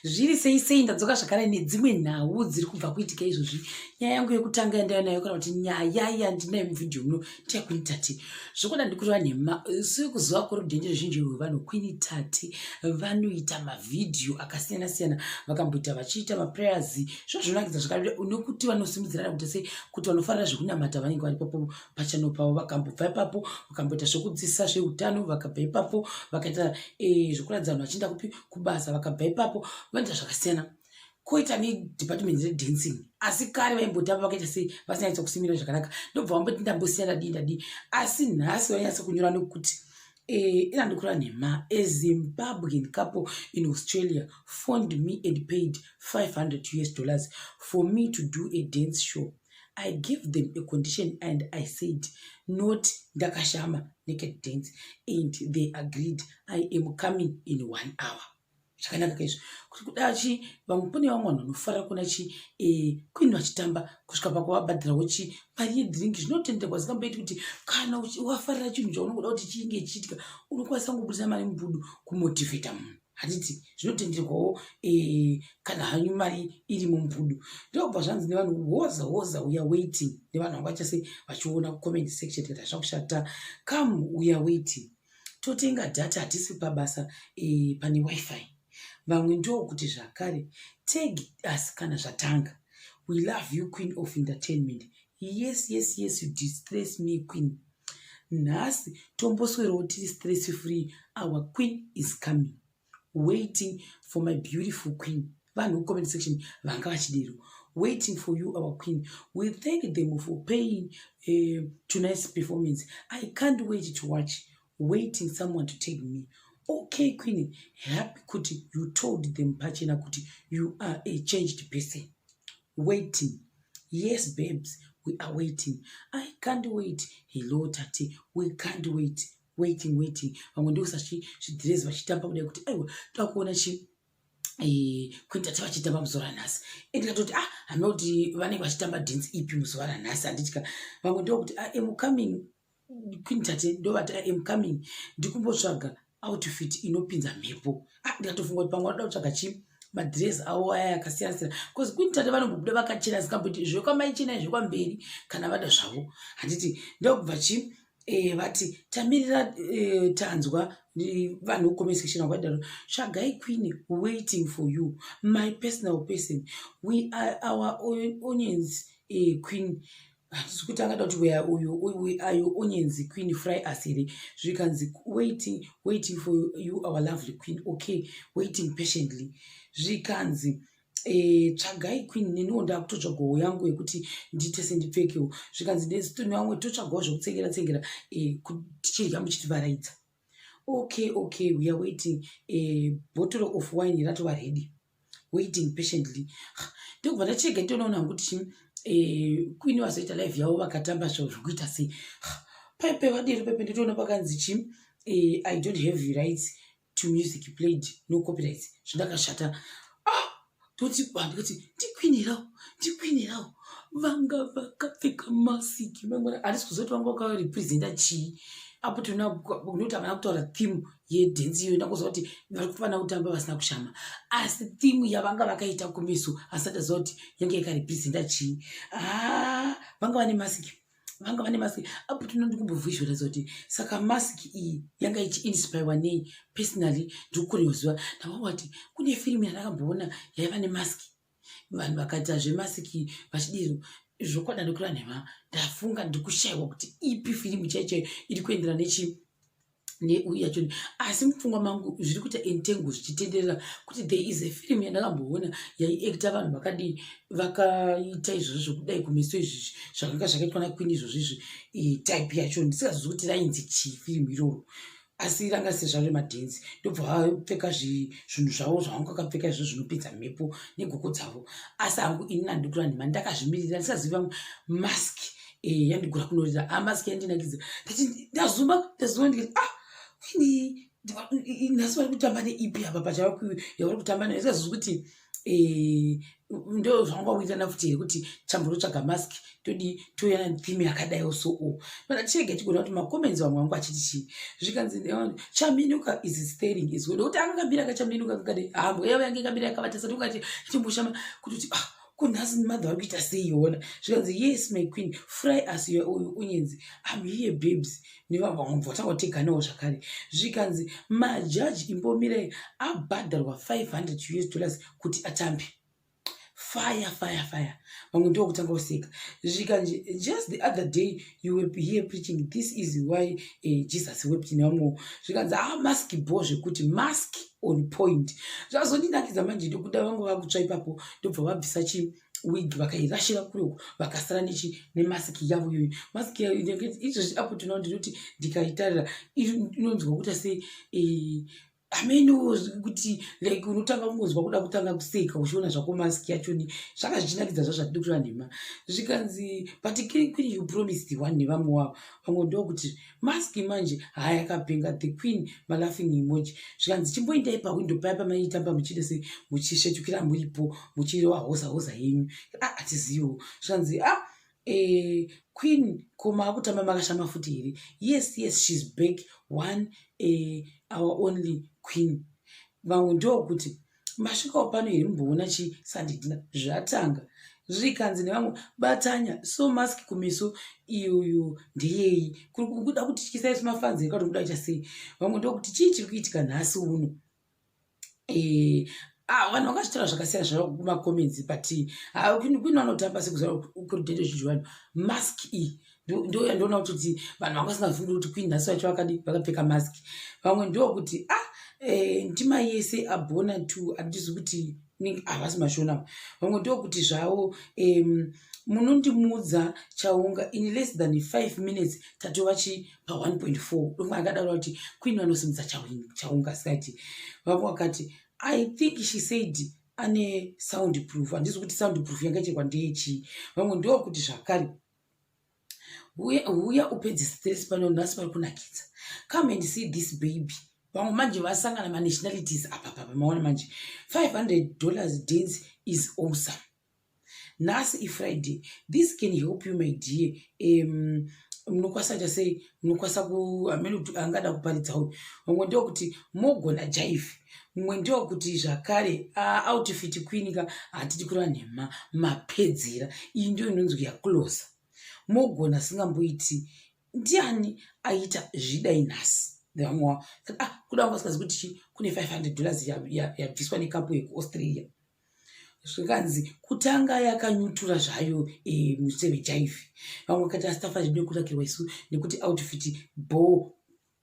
Zviri sei sei, ndadzoka zvakare nedzimwe nhau dziri kubva kuitika izvozvi. Nyaya yangu yekutanga yandaiva nayo, kana kuti nyaya yandinayo muvhidhiyo muno, ndeyaQueen Tati. Zvokuda ndikureva nhema, sekuziva kworudhende ruzhinji rwevanhu, Queen Tati vanoita mavhidhiyo akasiyana siyana. Vakamboita vachiita maprayers, zvo zvinonakidza zvakadai, nekuti vanosimudzirana kuita sei kuti vanofarira zvekunamata vanenge vari papo pachano pavo. Vakambobva ipapo vakamboita zvekudzidzisa zveutano, vakabva ipapo vakaita zvekuratidza vanhu vachienda kupi, kubasa. Vakabva ipapo vanoita zvakasiyana, koita nedepartment redancing. Asi kare vaimbotamba vakaita sei, vasinganyatsa kusimira zvakanaka, ndobva vamboti ndambosiyana, dii, ndadii. Asi nhasi vanyatsa kunyora nekuti inandikura nhema, "A Zimbabwean couple in Australia phoned me and paid US$500 for me to do a dance show. I gave them a condition and I said not ndakashama, naked dance, and they agreed. I am coming in one hour." Zvakanaka kaizvo kuti kuda chi vamwe, kune vamwe vanhu vanofarira kuona chi queen vachitamba kusvika pakuvabhadhirawo chi mari yedrink. Zvinotenderwa, zikamboiti kuti kana wafarira chinhu chaunongoda kuti chinge chichiitika, unokwanisa kungobudisa mari mubudu kumotivheta munhu, handiti? Zvinotenderwawo kana hanyu mari iri mumbudu. Ndobva zvanzi nevanhu, "Woza, woza, we are waiting." Nevanhu vanga vacha sei vachiona kucomment section, tikati hazvakushata, "Come, we are waiting. Totenga data, hatisi pabasa, pane WiFi." Vamwe ndokuti zvakare, "Tag us kana zvatanga. We love you, queen of entertainment. Yes, you distress me, queen. Nhasi tomboswerawo tiri stress free. Our queen is coming. Waiting for my beautiful queen." Vanhu kucomment section vanga vachidero, "Waiting for you, our queen. We thank them for paying tonight's performance. I can't wait to watch. Waiting someone to take me. Okay queen, happy kuti you told them pachena kuti you are a changed person. Waiting. Yes babes, we are waiting. I can't wait. Hello Tati, we can't wait. Waiting, waiting." Vamwe ndokusa zvidhirezi vachitamba kudai kuti aiwa, toda chi Queen Tati vachitamba muzuva ranhasi. Ndikatoti, ah, hamina kuti vanenge vachitamba dance ipi muzuva ranhasi, handitya. Vamwe ndokuti, "I am coming, Queen Tate." Ndovati, "I am coming, ndikumbotsvaga outfit inopinza mhepo." Ah, ndikatofunga kuti pamwe vanoda kutsvaga chi madhirezi avo aya akasiyana siyana, because Queen Tate vanombobuda vakachena, zikamboti zvekwamaichena, zvekwamberi kana vada zvavo, handiti? Ndokubva chi vati tamirira, tanzwa vanhu kucomment section vakadaro, "Tsvagai queen, waiting for you, my personal person. We are our onions, queen." Handisi kuti angada kuti uyu, "We are your onions, queen, fry us" here. Zvikanzi, "Waiting, waiting for you, our lovely queen. Okay, waiting patiently." Zvikanzi, "Tsvagai queen, neniwo ndakutotsvagawo yangu yekuti ndiite sendipfekewo." Zvikanzi nevamwe, "Totsvagawo zvekutsengera tsengera, tichidya muchitivaraidza. Okay, we are waiting. Bottle of wine ratova ready. Waiting patiently." Ndokubva ndachega, nditonoona hangu kuti queen vazoita live yavo vakatamba zvo zvekuita sei. Paipe vadiri paipe, nditoona pakanzi chi "I don't have rights to music played, no copyrights." Zvindakashata. Ah, toti ndikati ndikwinirawo, ndikwinirawo. Vanga vakapfeka masiki mangwana, handisi kuziva kuti vanga vakarepresenta chii apo. Noti havana kutaura theme yedance iyoyo. Ndakuziva kuti vari kufanira kutamba vasina kushama, asi theme yavanga vakaita kumeso asati aziva kuti yange yakarepresenta chii. Ah, vanga vane masiki, vanga vane masiki apo. Tinodi kumbovisualiza kuti saka masiki iyi yanga ichiinspirwa nei. Personally ndikukureziva, ndavawa kuti kune firimu yandakamboona yaiva nemasiki, vanhu vakaita zvemasiki vachidiro. Zvokwadi ndikura nhema, ndafunga ndikushayiwa kuti ipi firimu chaiyo chaiyo iri kuenderana nechi neuyu yacho, asi mupfungwa mangu zviri kuita entengo zvichitenderera kuti there is a film yandakamboona yaiacta vanhu vakadii, vakaita izvozvo zvekudai kumeso izvizvi zvakanga zvakaitwa naqueen izvozvo izvi, type yacho ndisingazivi kuti rainzi chii firimu iroro, asi ranga sezvaro remadhenzi. Ndobva vapfeka zvinhu zvavo zvavanga vakapfeka izvo zvinopinza mhepo negoko dzavo. Asi hangu ini nandikura nhema, ndakazvimirira ndisingazivi vamwe. Mask yandigura kunorira, a mask yandinakidza. Ndati ndazuma, ndazuma, ndikati, ah, ini nhasi vari kutamba neipi apa pachavari yavari kutamba nayo? Ndisingazivi kuti Ndo zvanga kuitana futi here kuti chambonotsvaga mask, todii, touya netheme yakadaiwo? So o mana tirege tigona kuti macomments vamwe vangu achiti chii. Zvikanzi, "Chaminuka is staring is good," nokuti anga kamira kachaminuka kakadai, hambwa yavo yange ikamira yakavatasa, ndokati chimboshama kuti ah, kunhasi madha vari kuita sei iona. Zvikanzi, "Yes, my queen, fry us your onions. I'm here, babes." Nevamwe vatanga kuteganawo zvakare. Zvikanzi, "Majaji imbomirai, abhadharwa $500 US kuti atambe. Fire, fire, fire." Vamwe ndokutanga kuseka. Zvikanzi, "Just the other day you were here preaching this is why Jesus wept." Nevamwewo. Zvikanzi, "Ah, mask bo zvekuti mask on point." Zvazondinakidza manje, ndokuda vangu vakutsva ipapo, ndobva vabvisa chi wig, vakairashira kure uko, vakasara nechi nemasiki yavo iyoyo. Masiki yayo izvozvi apo tinoona, ndinoti ndikaitarira inonzwa kuita sei hameno kuti like unotanga kungonzwa kuda kutanga kuseka uchiona zvako maski yachoni. Zvanga zvichinakidza zva zvatidi kureva nhema. Zvikanzi, "But queen, you promised one." Nevamwe wavo, vamwe ndokuti maski manje hayakapenga the queen, malaughing emoji. Zvikanzi, "Chimboendai pawindo paya pamaitamba muchiita sei, muchisvetukira muripo, muchirova hoza hoza yenyu." Ah, hatiziviwo. Zvikanzi, "Ah, queen, ko maakutamba makashama futi here?" Yes, she's back, one our only queen. Vamwe ndokuti, "Masvikawo pano here mumboona chiSunday dinner zvatanga?" Zvikanzi nevamwe, "Batanya so mask kumeso iyoyo ndeyei? Kuri kuda kutityisa isu mafans here kana kuda kuita sei?" Vamwe ndokuti, "Chii chiri kuitika nhasi uno?" Ah, vanhu vakazvitaura zvakasiyana zvavo kumacomments, but queen vanotamba sekuziva kurudhendo zhinji vanhu mask iyi ndo yandoona kutoti vanhu vanga vasingafungi kuti queen nhasi vacho vakadi vakapfeka mask. Vamwe ndokuti, "Ah, ndima yese abhona t handizi kuti havasi mashona." Vamwe ndokuti zvavo, "Munondimudza chaunga in less than 5 minutes, tatova chi pa1.4." Domwe akadaro kuti queen vanosimudza chaunga sati. Vamwe vakati, "I think she said ane sound proof." Handisi kuti sound proof yanga ichekwa ndeyechii. Vamwe ndokuti zvakare, "Huya upedze stress pano, nhasi pari kunakidza. Come and see this baby." Vamwe manje vasangana manationalities apa papa maona manje. $500 dance is awesome. Nhasi iFriday. This can help you, my dear. Munokwanisa ita sei, munokwanisa hamene kuti angada kuparidza uyu. Vamwe ndokuti, "Mogona jive." Mumwe ndokuti zvakare, "Outfit queen ka, hatidi kureva nhema, mapedzera. Iyi ndio inonzi yacloser. Mogona singamboiti. Ndiani aita zvidai nhasi?" Vamwe, ah, kuda vanga vasingazi kuti chi kune $500 yabviswa nekapo yekuAustralia. Zvikanzi, "Kutanga yakanyutura zvayo museve jive." Vamwe vakati, "Asitafa zvedu nekurakirwa isu nekuti outfit bo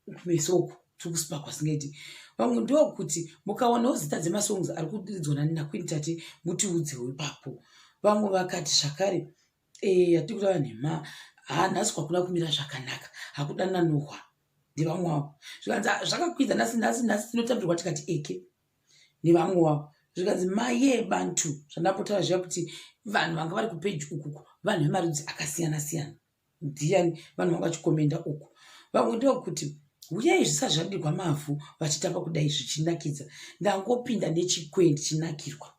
kumeso uku tiri kusipakwa singaiti." Vamwe ndokuti, "Mukawanawo zita dzemasongs ari kuridzwa naQueen Tate, mutiudzewo ipapo." Vamwe vakati zvakare, "Hatidi kureva nhema, ha, nhasi kwakuna kumira zvakanaka, hakudananohwa." Ndevamwe wavo. Zvikanzi, "Ah, zvakakwidza nhasi, nhasi, nhasi tinotambirwa tikati eke." Nevamwe wavo. Zvikanzi, "Maye bantu." Zvandambotaura zviya kuti vanhu vanga vari kupeji ukuku vanhu vemarudzi akasiyana siyana. Ndiani vanhu vanga vachikomenda uku? Vamwe ndokuti, "Uyai zvisati zvadirwa mavhu, vachitamba kudai zvichinakidza. Ndangopinda nechikwe ndichinakirwa."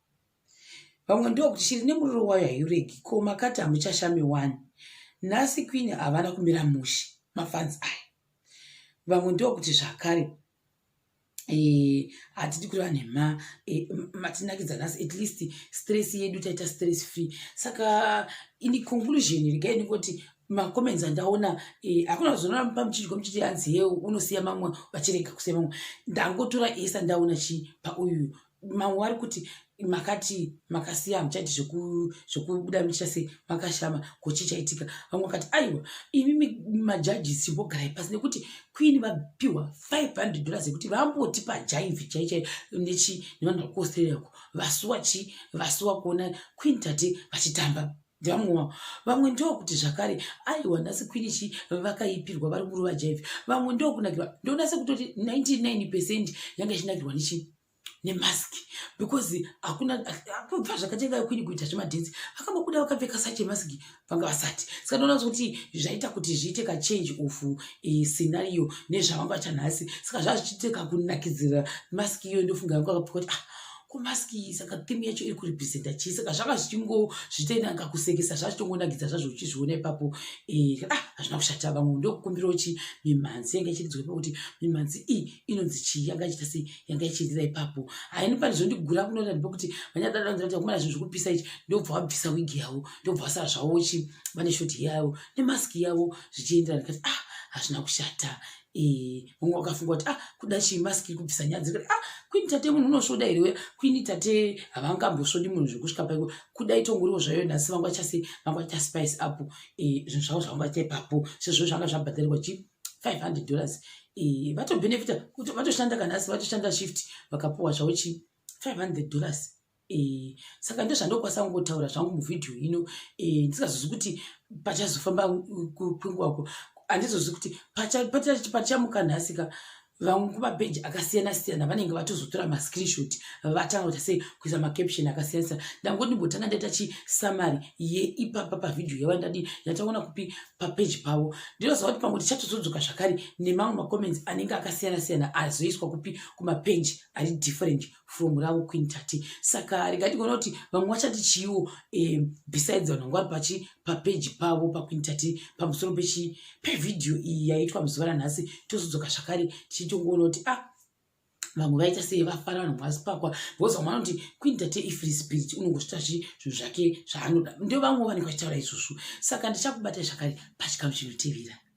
Vamwe ndokuti, "Shiri nemuriro wayo hairegi. Ko makati hamuchashami wani? Nhasi queen havana kumira mushe, mafans aya." Vamwe ndokuti zvakare, "Hatidi kureva nhema, matinakidza nhasi. At least stress yedu taita stress free." Saka in conclusion, regai ndingoti macomments andaona, hakuna kuzoona pamuchidyo muchiti hanzi ye unosiya mamwe vachirega kusiya mamwe. Ndangotora ese andaona chi pauyu. Mamwe vari kuti, "Makati makasiya, hamuchaiti zvekubuda muchiita sei makashama, kochichaitika?" Vamwe vakati, "Aiwa, imi majudges, chimbogarai pasi nekuti queen vapiwa $500 yekuti vamboti pajive chai chai nechi nevanhu vari kuAustralia ko vasuwa chi vasuwa kuona Queen Tate vachitamba." Ndevamwe wavo. Vamwe ndokuti zvakare, "Aiwa, nhasi queen chi vakaipirwa, vari kurova jive." Vamwe ndokunakirwa. Ndoona sekutoti 99% yanga ichinakirwa nechi nemaski, because hakuna kubva zvakatenga queen kuita zvemadhenzi vakambobuda vakapfeka sache maski vanga vasati. Saka ndoona kuti zvaita kuti zviite kachange of scenario nezvavanga vacha nhasi. Saka zvazvichiite kakunakidzira maski iyoyo. Ndofunga vanga vakapfeka kuti ah, Ko mask iyi, saka theme yacho iri kurepresenta chii? Saka zvanga zvichingo zvichitoenanga kusekesa, zvachitongonakidza zvazvo uchizviona ipapo. Ah, hazvina kushata. Vamwe ndokukumbirawo chi mimhanzi yanga ichiridzwa ipapo, kuti mimhanzi iyi inonzi chii, yanga ichiita sei, yanga ichirira ipapo. Haini pane zvondigura kunoita ndepekuti vanyadadanzira kumana zvinhu zvekupisa ichi, ndobva vabvisa wigi yavo, ndobva vasara zvavo chi vane short yavo nemask yavo zvichienderana. Ndikati, "Ah, hazvina kushata." Mumwe wakafunga kuti, "Ah, kuda chii mask iri kubvisa nyadzi?" Ah, Queen Tate munhu unosvoda here we? Queen Tate havangambosvodi munhu zvekusvika paiko. Kuda itongoriwo zvayo nhasi, vanga vachase, vanga vachaspice up zvinhu zvavo zvavanga vaita ipapo, sezvo zvanga zvabhadharirwa chi $500. Vatobhenefita kuti vatoshanda kanhasi, vatoshanda shift, vakapuwa zvavo chi $500. Saka ndozvandokwanisa kungotaura zvangu muvhidhiyo ino. Ndisingazozi kuti pachazofamba kwenguvako, handizozi kuti pachamuka nhasi ka. Vamwe kumapeji akasiyana siyana vanenge vatozotora mascreenshot, vatanga kuita sei, kuisa macaption akasiyana siyana. Ndangoti ndimbotanga ndaita chisummary yeipapa pavhidhiyo yava ndadi yataona kupi papeji pavo. Ndinoziva kuti pamwe tichatozodzoka zvakare nemamwe macomments anenge akasiyana siyana azoiswa kupi kumapeji ari different from ravo Queen Tate. Saka rega tikuona kuti vamwe vachati chiiwo besides vanhu vanga vari pachi papeji pavo paQueen Tate pamusoro pechi pevhidhiyo iyi yaitwa muzuva ranhasi. Tozodzoka zvakare tichitongoona kuti, ah, vamwe vaita sei, vafara, vanhu vasipakwa, because vamwe vanoti Queen Tate ifree spirit, unongosvita zvinhu zvake zvaanoda. Ndio vamwe vanenge vachitaura izvozvo. Saka ndichakubatai zvakare pachikamu chinotevera.